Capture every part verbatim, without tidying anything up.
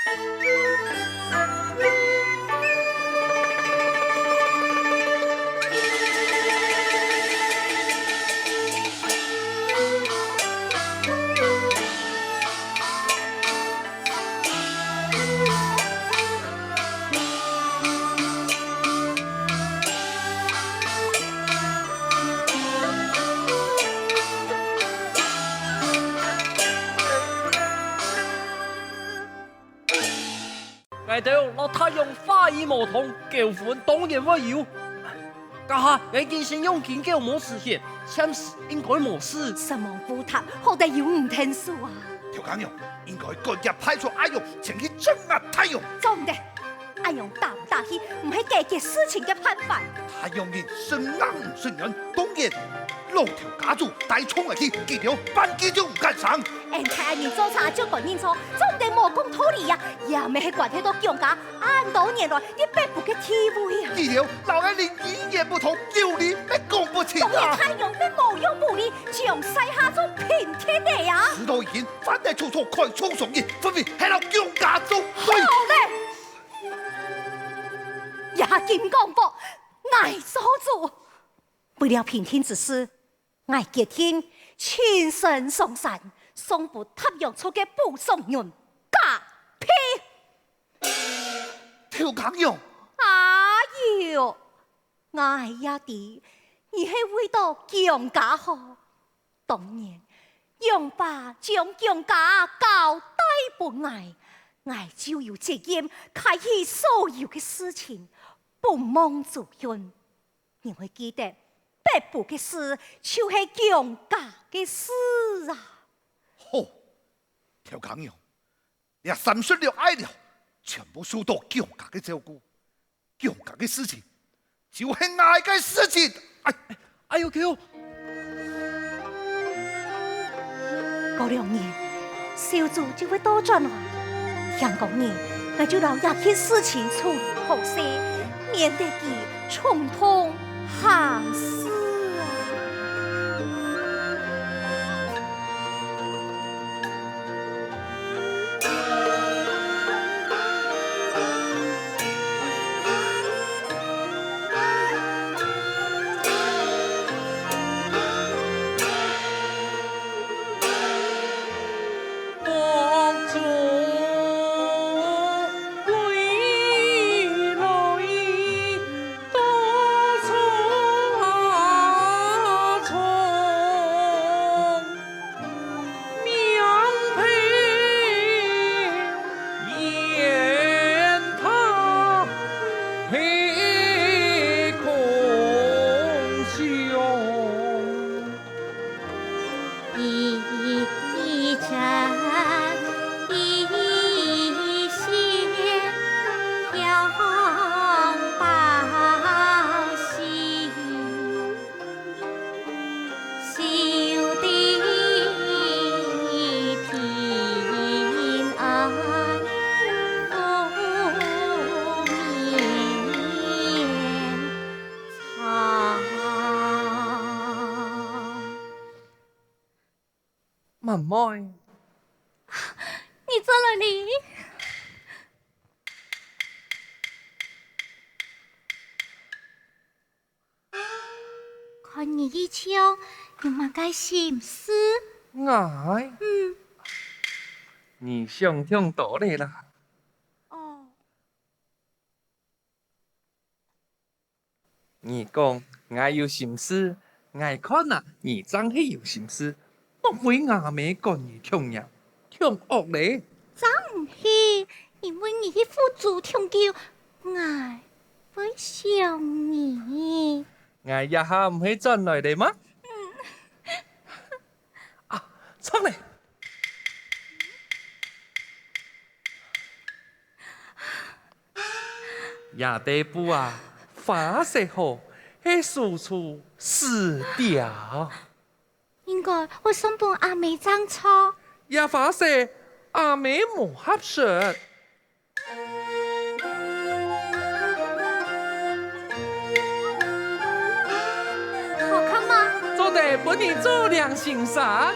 𠊎兜摎太陽化雨無同，糾紛當然會有。這下𠊎見先用金狗摸屎朏，暫時應該無事。承蒙補答，好得有你𢯭手啊！頭家娘，應該趕遽派出阿勇前去鎮壓太陽。做毋得，阿勇打來打去，毋係解決事情个辦法。太陽人順硬順軟，當然 老頭家主帶銃來去，佢兜半句就毋敢聲。𫣆大人做差就該認錯，做毋得無講道理啊！也毋係關係到蔣家恁多年來在北部个地位啊！佢兜摎𫣆鄰語言不通，有理也講不清啊！當然太陽也無用武力，將山下做平地个啊！事到如今，反得處處開創上意，分明係摎蔣家作對。好咧！也金廣播，𠊎做主。 為了平定之事，𠊎決定親身上山，送分搭秧族个補送人加倍。頭家娘！阿友，𠊎也知你係為到蔣家好。當然，楊爸將蔣家交代分𠊎，𠊎就有責任開啟所有个事情，不忘初心。 你愛記得，北部个事就係蔣家个事啊！好，頭家娘，這三十六愛寮全部受到蔣家个照顧，蔣家个事情就係𠊎个事情。哎，哎喲，舅！ 過兩日，小豬就會倒轉來。聽講呢，𠊎就摎這件事情處理好勢，免得佢衝動行事啊！滿妹。你轉來哩！看你一向有麼个心事？𠊎？嗯。你想忒多了啦。哦。 你講𠊎有心事，𠊎看啊，你正係有心事。莫非吾姆趕你共樣，共惡咧？正毋係，因為你去福州長久，𠊎會想你。𠊎這下毋係轉來咧嗎？嗯。 啊，著咧！這兜布啊，花色好，係手做絲條。應該會送分阿姆正著。這花色，阿姆無合適。 好看嗎？做得分你做領新衫。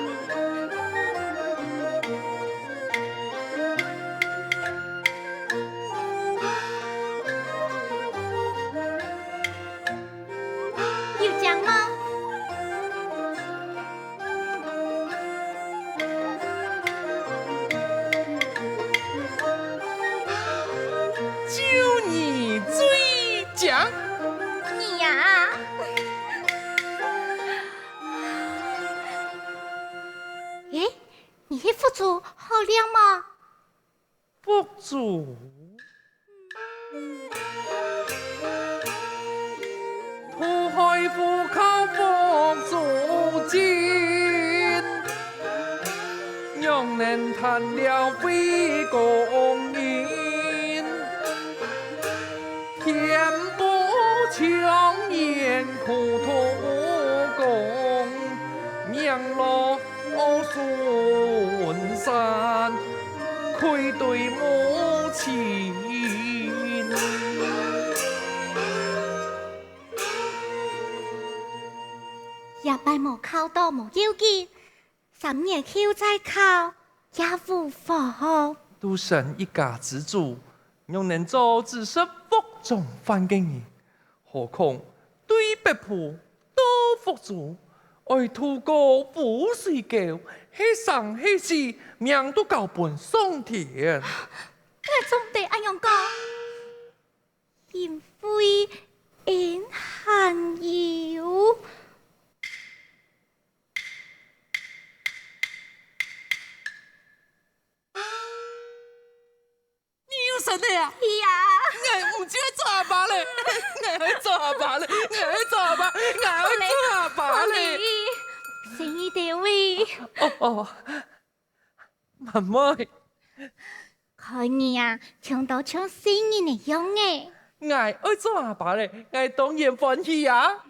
主。土海無靠佛祖親，仰能談了為公人？天不長，願苦土公，命落 哦，孫山，愧對母親。這擺無考著無要緊，三年後再考，也無妨。獨身一家之主，仰能做只識屋中飯个人？ 何況對北埔到福州，愛渡過烏水溝，係生係死，命都交分上天。𠊎做毋得恁樣講，因為𠊎還有。 你有身體啊？係啊。𠊎毋就愛做阿爸咧，𠊎愛做阿爸咧，𠊎愛做阿爸，𠊎愛做阿爸咧。好咧，細義兜仔。哦，哦，滿妹。看你啊，像到像細人仔樣仔。𠊎愛做阿爸咧，𠊎當然歡喜啊。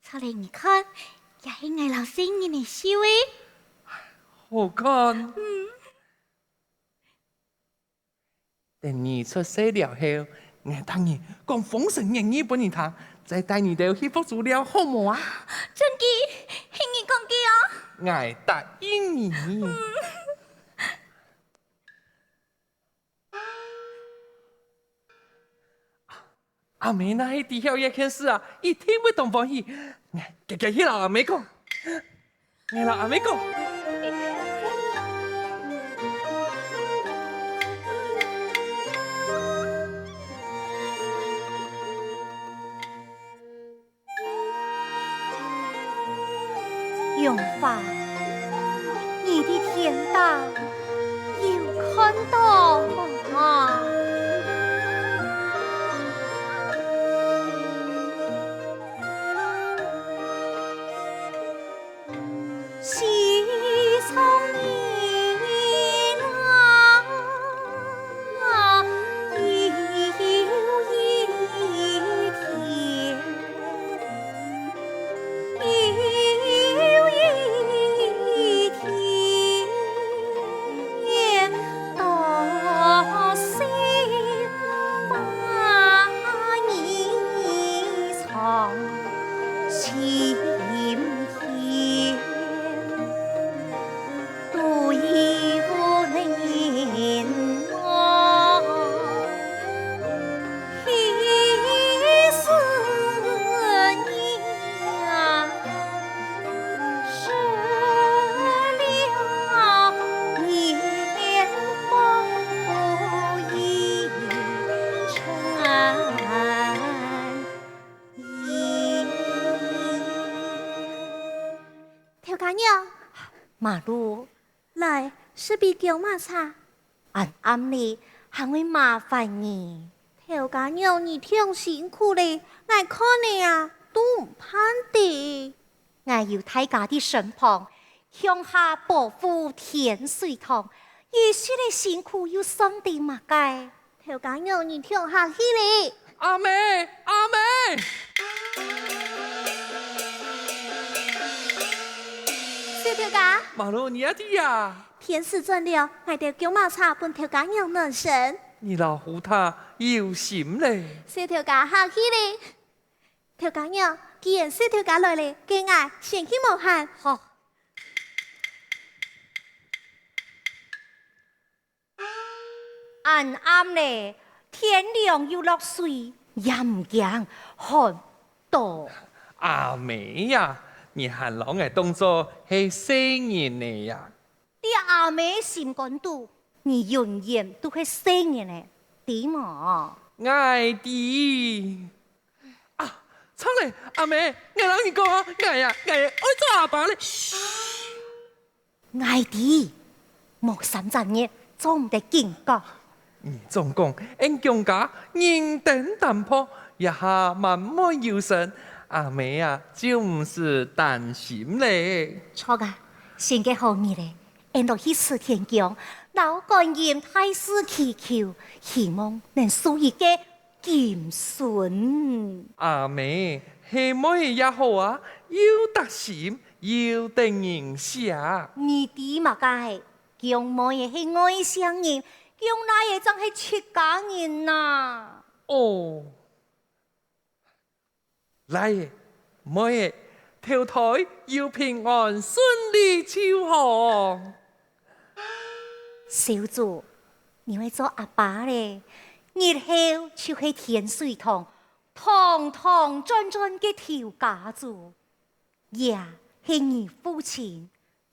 坐咧你看，這係𠊎摎細人仔繡个。好看。嗯。 等你出世了後，𠊎搭你講風神言語分你聽，再帶你兜去福州尞，好無啊？真个，係你講个哦。𠊎答應你。阿姆若係知曉這件事啊，一定會當歡喜。𠊎遽遽去摎阿姆講。 𠊎摎阿姆講。楊花，你在天頂有看著無啊？ 西窗人啊，有一天，有一天，到西方你唱 心田，独有人望，一世人，失了年方不已成。 頭家娘。馬路。來，食杯薑嫲茶。恁暗哩，還會麻煩你。頭家娘，你忒辛苦咧，𠊎看你啊，都毋盼得。 𠊎有大家在身旁，向下保護天水堂，一息仔辛苦又算得麼个？頭家娘，你聽下去哩。阿姆，阿姆！小頭家。馬路，你也在啊？天時轉了，𠊎兜薑嫲茶分頭家娘暖身。你摎胡太有心咧。小頭家客氣哩。 頭家娘，既然細頭家來咧，該𠊎先去無閒。好。恁暗咧，天涼又落水，也毋驚寒著。阿姆呀，你還摎𠊎當做係細人仔呀？ 在阿姆心肝肚，你永遠都係細人仔，知無？𠊎知。啊，著咧，阿姆，𠊎摎你講啊，𠊎啊，𠊎愛做阿爸咧。噓，𠊎知，無三隻月，做毋得緊講。你總講，𫣆姜家人丁單薄，這下滿門有生，阿姆啊，就毋使擔心咧。著啊，新个好日仔，𫣆落去辭田姜，摎觀音大士祈求，希望能收一個 金孫。阿姆，係妹仔也好啊，又得心，又得人惜。你知麼个？姜妹仔係外省人，姜倈仔正係自家人哪。哦，倈仔，妹仔，投胎有平安順利就好。 小子，你會做阿爸咧，日後就係天水堂，堂堂轉轉个頭家主，也係你父親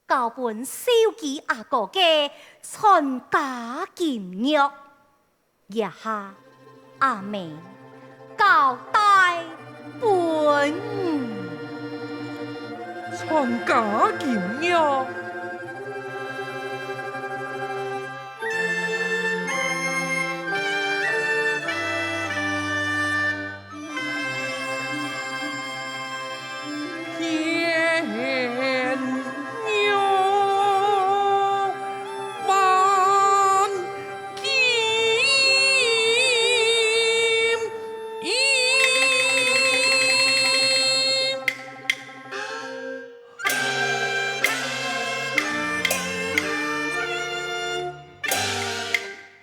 交分壽枝阿哥个傳家金玉。 這下阿姆交代分你。傳家金玉。 天玉萬金。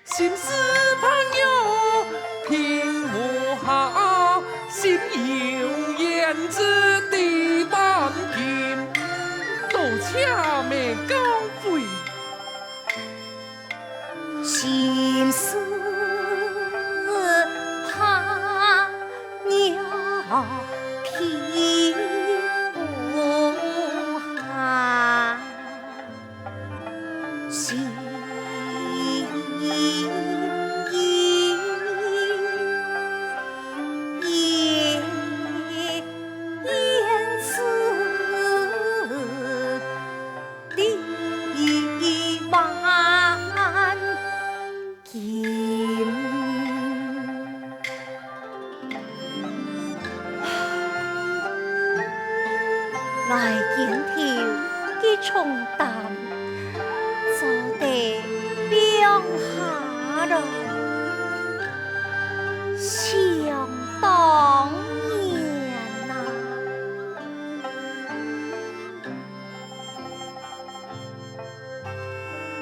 心似白玉平無瑕，心有胭脂滴萬金。多謝阿姆降惠。心似白玉平无瑕。 心有胭脂滴万金。 來肩頭个重擔，做得放下來，相當然啊。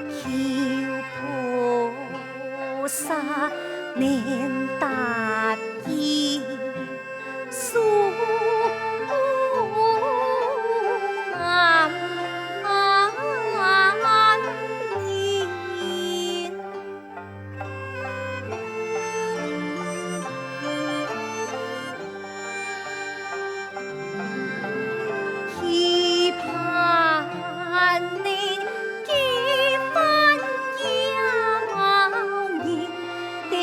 求菩薩能答應，送男人。 期盼你結婚嫁人的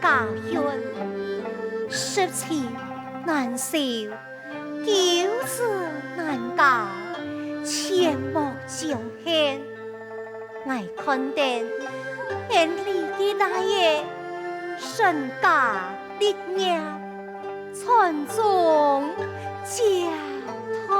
家訓，十七難修，九字難教，切莫將恨。𠊎看等，𫣆俚个倈仔成家立業，傳宗接代。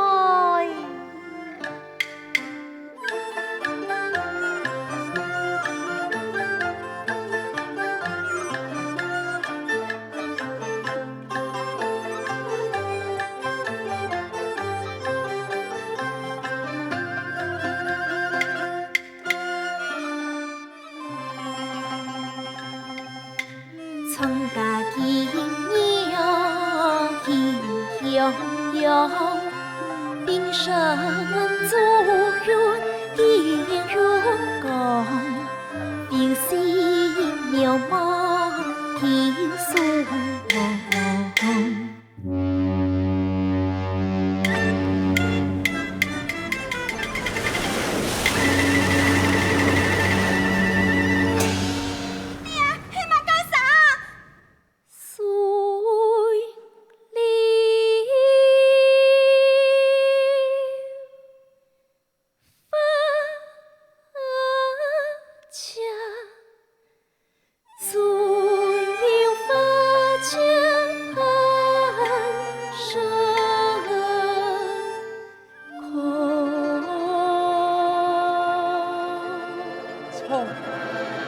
錯，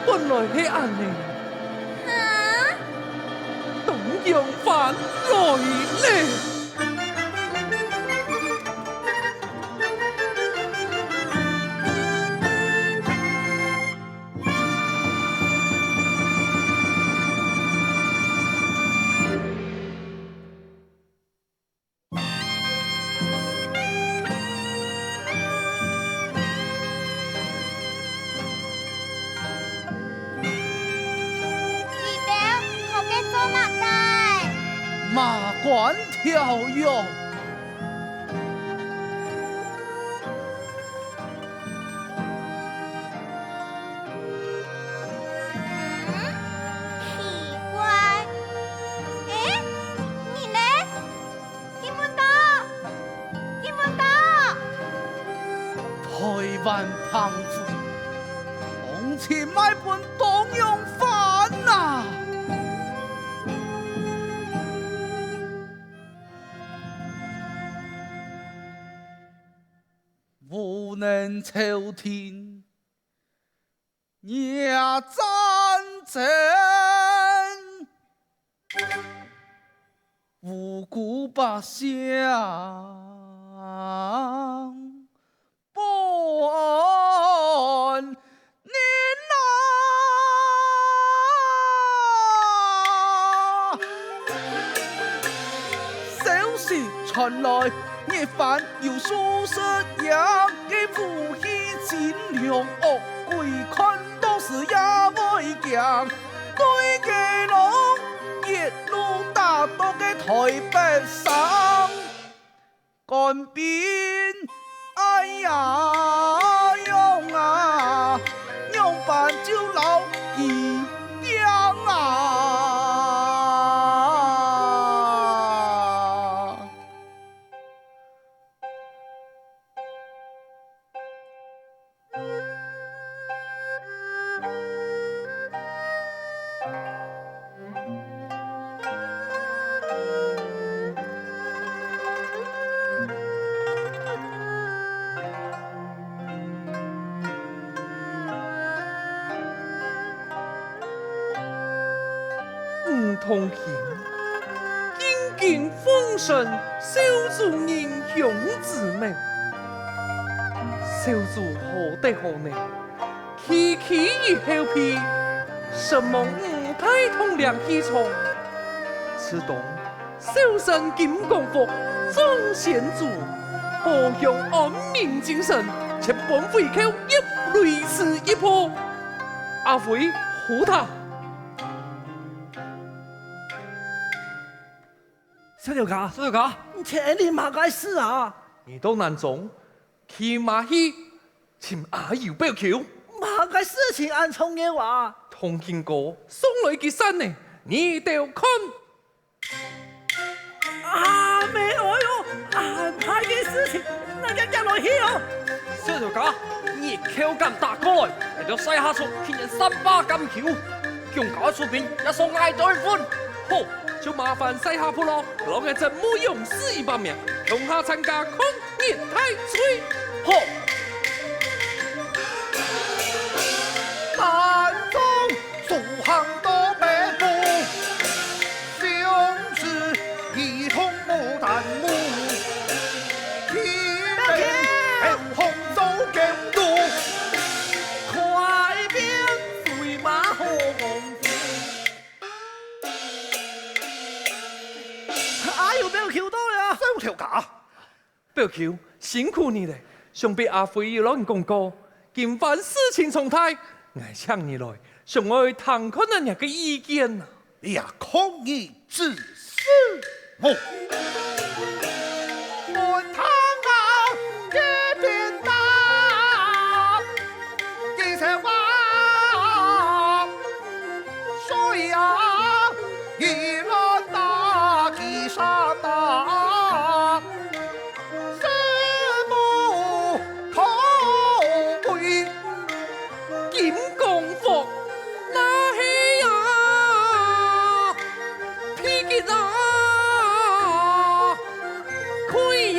本來係恁呢。哈？當陽飯來咧！ 你兜學該做麼个？罵官跳肉。 嗯，奇怪。欸，你呢？金文哥，金文哥！台灣膨風，當親賣分當陽飯啊！無能朝廷 惹戰爭，無辜百姓不安寧啊！消息傳來， 日番有數十營个武器精良，惡鬼看到時也會驚。對該龍一路打到个台北城，官兵，哎呀，樣啊，樣般就摎佢拚啊！ 吳同興，金經風神，少主仁兄之命。少主何德何能，區區一口氣，承蒙吳大統領器重，此當 壽山金剛佛，眾仙祖，保佑安民精神，千般回扣一雷池一炮。阿輝，好打！石頭家，石頭家，你這麼个事啊？你到南庄，騎馬去 尋阿友表舅。麼个事情恁重要啊？同興哥送來个扇仔，你兜看！啊，無愛哦！恁壞个事情，𠊎遽遽來去哦！小偷家，你口敢打過來，𠊎兜西夏族竟然善罷甘休，強家个士兵也送𠊎兜分。好，就麻煩西夏部落，摎𠊎這牧羊師一把命，共下參加抗日大隊。好。 南中蘇杭到北部，相思一通牡丹舞。天边红走九度，快变飞马红。哎呦，表舅到了！小偷家， 表舅，辛苦你了！想必阿輝有摎你講過，今番事情重大，𠊎請你來，想愛聽看啊若个意見啊！你也抗議之事無？問他啊，這邊答，這些話，水啊，一亂打，幾沙打。 死無頭尾。金剛福哪係啊？皮筋啊，開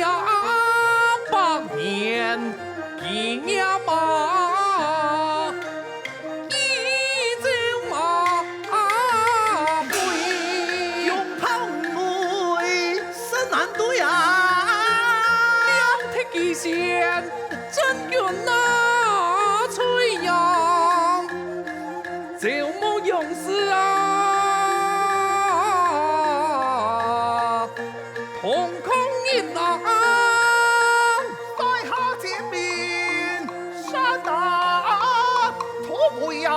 啊百年。 幾若把，幾朝馬飛。用炮尾，實難對啊！兩鐵機線，真拳啊，吹揚。 朝暮仰視啊，同抗日啊，西夏前面山啊，土匪啊。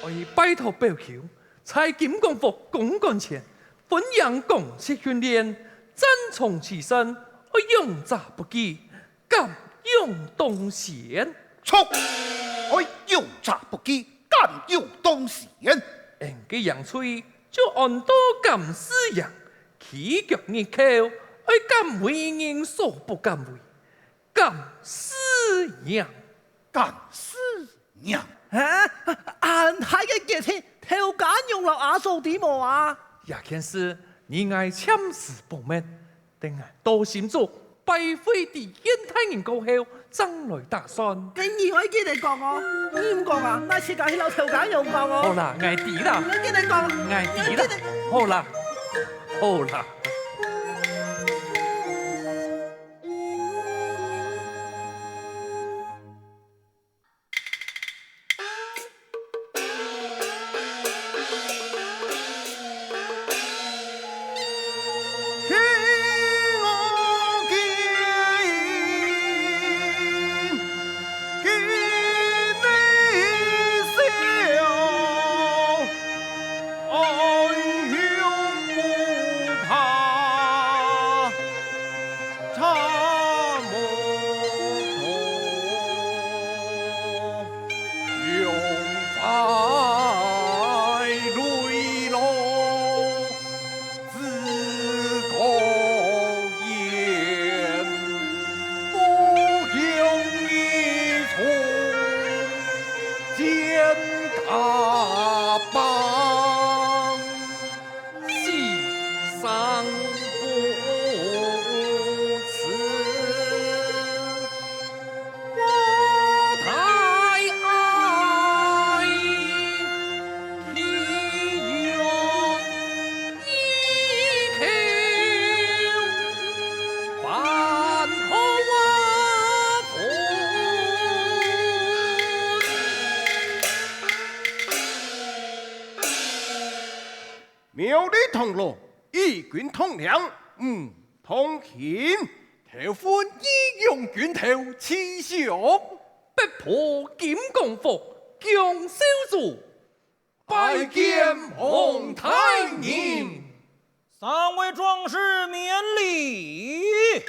愛拜託表舅，在金剛福攻關前，分營講習訓練，戰場取勝，愛勇者不拘， 敢勇當先。著！愛勇者不拘，敢勇當先。𫣆个營隊就安到敢死營，起腳日頭，愛敢為人所不敢為，敢死營。敢死營。啊，恁大个決定，頭家娘摎阿嫂知無啊？這件事，你𠊎暫時保密。 等𠊎到新竹拜會知縣大人過後，正來打算。該你愛記得講哦，你毋講啊，𠊎自家去摎頭家娘講哦。好啦，𠊎知啦。你愛記得講。𠊎知啦。你愛記得。好啦，好啦。苗栗銅鑼，與君同領，毋同行。頭份義勇軍頭徐雄。北埔金剛福，姜紹祖。拜見王大人。三位壯士免禮。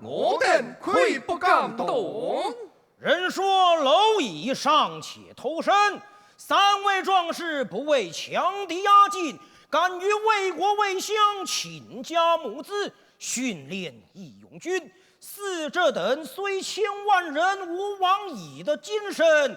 我等愧不敢当。人说蝼蚁尚且偷生，三位壮士不畏强敌压境，敢于为国为乡倾家募资，训练义勇军。似这等虽千万人吾往矣的精神，